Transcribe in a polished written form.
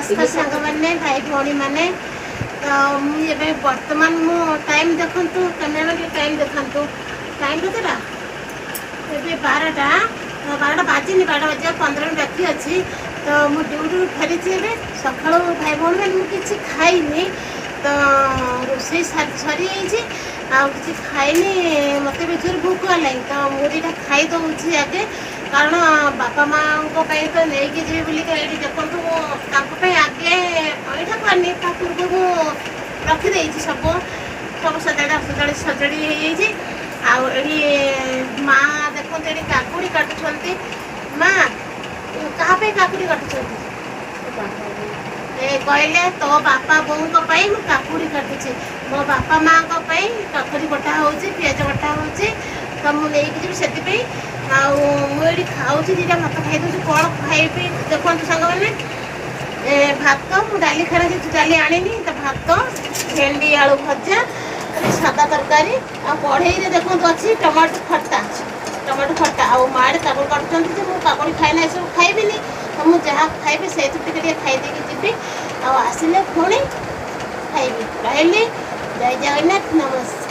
ନମସ୍କାର ସାଙ୍ଗମାନେ, ଭାଇ ଭଉଣୀମାନେ। ତ ମୁଁ ଏବେ ବର୍ତ୍ତମାନ ମୁଁ ଟାଇମ୍ ଦେଖନ୍ତୁ, କ୍ୟାମେରା ଟିକେ ଟାଇମ୍ ଦେଖାନ୍ତୁ। ଟାଇମ୍ କେତେଟା ଏବେ? 12ଟା, 12ଟା ବାଜିନି, 12ଟା ବାଜିବା 15 ମିନିଟ୍ ବାକି ଅଛି। ତ ମୁଁ ଡ୍ୟୁଟିରୁ ଫେରିଛି ଏବେ। ସକାଳୁ ଭାଇ ଭଉଣୀମାନେ ମୁଁ କିଛି ଖାଇନି। ତ ରୋଷେଇ ସରିଯାଇଛି ଆଉ କିଛି ଖାଇନି। ମୋତେ ବି ଜୋର ଭୋକ ହେଲାଣି, ତ ମୁଁ ଦୁଇଟା ଖାଇ ଦେଉଛି ଆଗେ, କାରଣ ବାପା ମାଆଙ୍କ ପାଇଁ ତ ନେଇକି ଯିବି ବୋଲିକା। ଏଇଠି ଦେଖନ୍ତୁ, ମୁଁ ତାଙ୍କ ପାଇଁ ଆଗେ ଏଇଟା କରିନି, ତା ପୂର୍ବରୁ ମୁଁ ରଖିଦେଇଛି ସବୁ। ସବୁ ସଜାଡ଼ା ସଜାଡ଼ି ସଜାଡ଼ି ହେଇଯାଇଛି। ଆଉ ଏଠି ମା ଦେଖନ୍ତୁ, ଏଠି କାକୁଡ଼ି କାଟୁଛନ୍ତି। ମା, କାହା ପାଇଁ କାକୁଡ଼ି କାଟୁଛନ୍ତି? ଏ କହିଲେ, ତୋ ବାପା ବୋଉଙ୍କ ପାଇଁ ମୁଁ କାକୁଡ଼ି କାଟୁଛି। ମୋ ବାପା ମାଆଙ୍କ ପାଇଁ କାକୁଡ଼ି କଟା ହେଉଛି, ପିଆଜ କଟା ହେଉଛି, ତ ମୁଁ ନେଇକି ଯିବି ସେଥିପାଇଁ। ଆଉ ମୁଁ ଏଇଠି ଖାଉଛି, ଦୁଇଟା ଭାତ ଖାଇଦେଉଛି। କ'ଣ ଖାଇବି ଦେଖନ୍ତୁ ସାଙ୍ଗମାନେ। ଏ ଭାତ, ମୁଁ ଡାଲି ଖାନା ଯେହେତୁ ଡାଲି ଆଣିନି, ତ ଭାତ, ଭେଣ୍ଡି ଆଳୁ ଭଜା, ସାଦା ତରକାରୀ। ଆଉ କଢ଼େଇରେ ଦେଖନ୍ତୁ ଅଛି ଟମାଟୋ ଖଟା, ଟମାଟୋ ଖଟା। ଆଉ ମା ଏଠି କାକୁଡ଼ି କାଟୁଛନ୍ତି ଯେ ମୁଁ କାକୁଡ଼ି ଖାଇନା, ଏସବୁ ଖାଇବିନି। ତ ମୁଁ ଯାହା ଖାଇବି ସେଇଥିରୁ ଟିକେ ଟିକେ ଖାଇ ଦେଇକି ଯିବି, ଆଉ ଆସିଲେ ପୁଣି ଖାଇବି। ରହିଲି, ଜୟ ଜଗନ୍ନାଥ, ନମସ୍କାର।